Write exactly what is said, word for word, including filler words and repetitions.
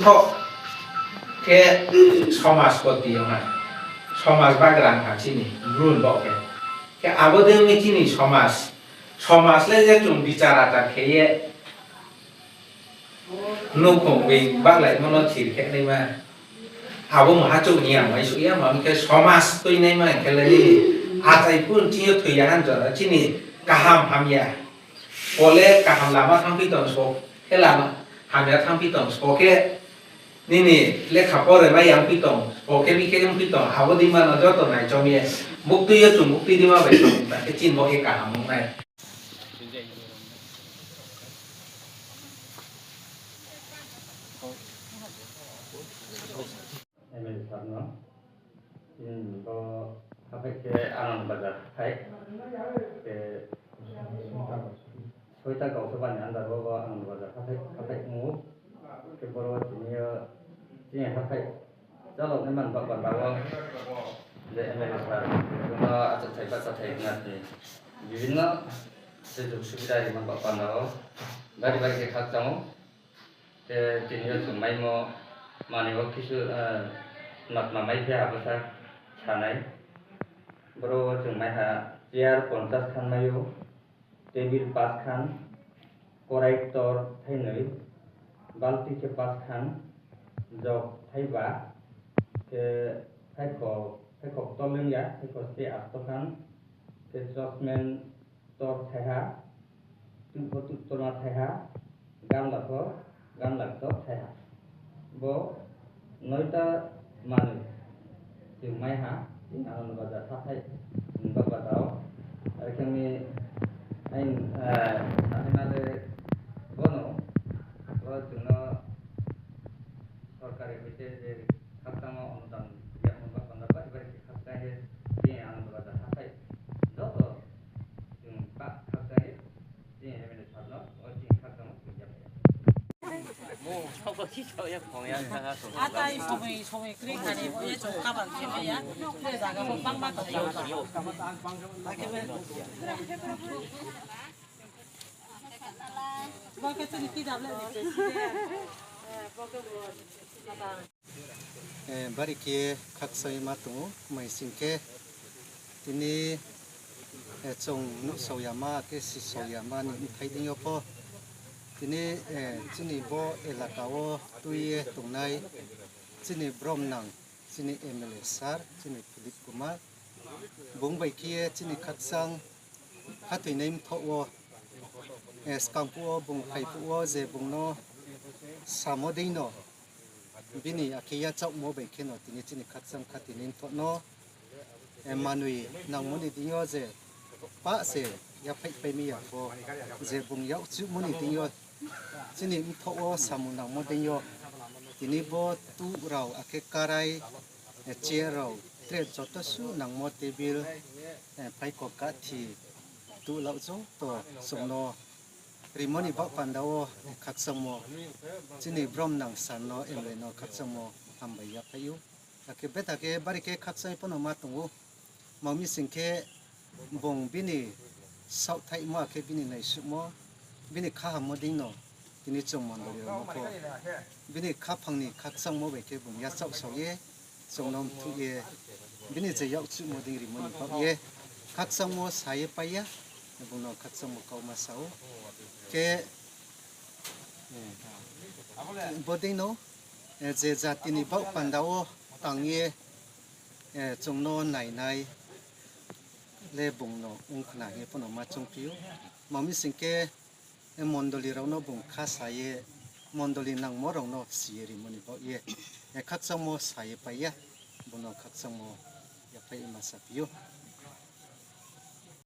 Tho khe somajpoti ong ha, somaj bagra ong ha chini Bru ni baoh khe. Khe abo dei ong mi chini somaj, somaj le je chung bichar achar khe ye nouhkhong being bahlaimo no thir khe naima. Abo mha chouh ni ang mai suh ya, ma khe somaj tuinaima khe le nini achai pun chini yo thoi ya han jora chini kaham hamya. Pho le kaham lama thanngphi tong sbo khe lama hamya thanngphi tong sbo khe nini lekha pore mai yang phi tong sbo khe bikhe ong phi tong abo dei ma no joto naichom ye buktui yo chung buktui dima bai tong ta khe chini bo khe kaham ong nai. M L A sir no, chini bo haphai khe Anand Bazar haphai, khe soita Gausabani under wo bo Anand Bazar haphai, haphai ong ou. Khe boro tini yo chini haphai chalok nai man ba panda wo je M L A sir, chung no achouhthai bahchathai khna tini bibhinno sujog subida ri man ba panda wo bari bari khe khakchang ou. Khe tini yo chung maimo manoi wo kisu, eh, matma mai phi ha abo sa sanai. Boro wo chung mai ha chair ponchas khan mai ou, table pas khan, korai ktor thainoi, balti khe pas khan, jog thaiba, khe thaikho, thaikho ktor len ya, thaikho ste asto khan, khe chosmen ktor thaiha, tuh pho tuh ktorma thaiha, gamla pho gamla ktor thaiha. Bo noita manoi chung mai ha, chini Anand Bazar haphai, ba panda wo. Are khe mi, ain, eh, sanaima le bono, bo chung no sorkari bai se je khakchangmo onudan yagmo ba panda bari bari khe khakchang ye, chini Anand Bazar haphai joto chung ba khakchang ye, chini M L A sir no, o chini khakchangmo chung yaphai ya. Atai somoi, somoi kri khani bo ye chung kabang khe mai ya, je zaga bo bangma tong ya. Bo khe chini T W ni president. Eh, bari khe khakchang ye ma tong ou, mai sing khe tini, eh, chung nuhsao yama khe sisao yama ni bthai deing yo pho tini, eh, chini bo elaka wo tui ye tongnai chini bromnang, chini M L A sir, chini Philip Kumar, bung bai khe ye chini khakchang khathoinai mthoh wo, eh, skang phuh wo bung phai phuh wo je bung no samo deino, bini akhe yachaohmo bai khe no tini chini khakchang khathoinai mthoh no, eh, manoi nangmo ni deing yo je pah se yaphaihpai mi ya pho, je bung yakchuhmo ni deing yo, chini mthoh wo samung nangmo deing yo, tini bo tuh rao akhe karai, eh, chair rao, tray joto suh nangmo table, eh, phaikok kathi, tuh laoh joto chung no rimo ni baoh panda wo khakchangmo, chini bromnang sir no, M L A no khakchangmo hambai yaphai ou. Akhe betha khe bari khe khakchang ye pho no ma tong ou. Ma mi sing khe bung bini saohthaihmo akhe bini naisuhmo, bini khahammo deino tini chung mondoli rao no pho bini khaphang ni khakchangmo bai khe bung yachaohsao ye, chung no mthuh ye, bini je yakchuhmo deing rimo ni baoh ye khakchangmo sa ye pai ya, bung no khakchangmo kauma sa ou. Khe, eh, bo deino, eh, je jati ni baoh panda wo tang ye, eh, chung no nainai le bung no ong khna hing ye pho no ma choungphi ou. Ma mi sing khe, eh, mondoli rao no bung kha sa ye, mondoli nangmo rao no si ye rimo ni baoh ye, eh, khakchangmo sa ye pai ya, bung no khakchangmo yaphai ma saphi ou.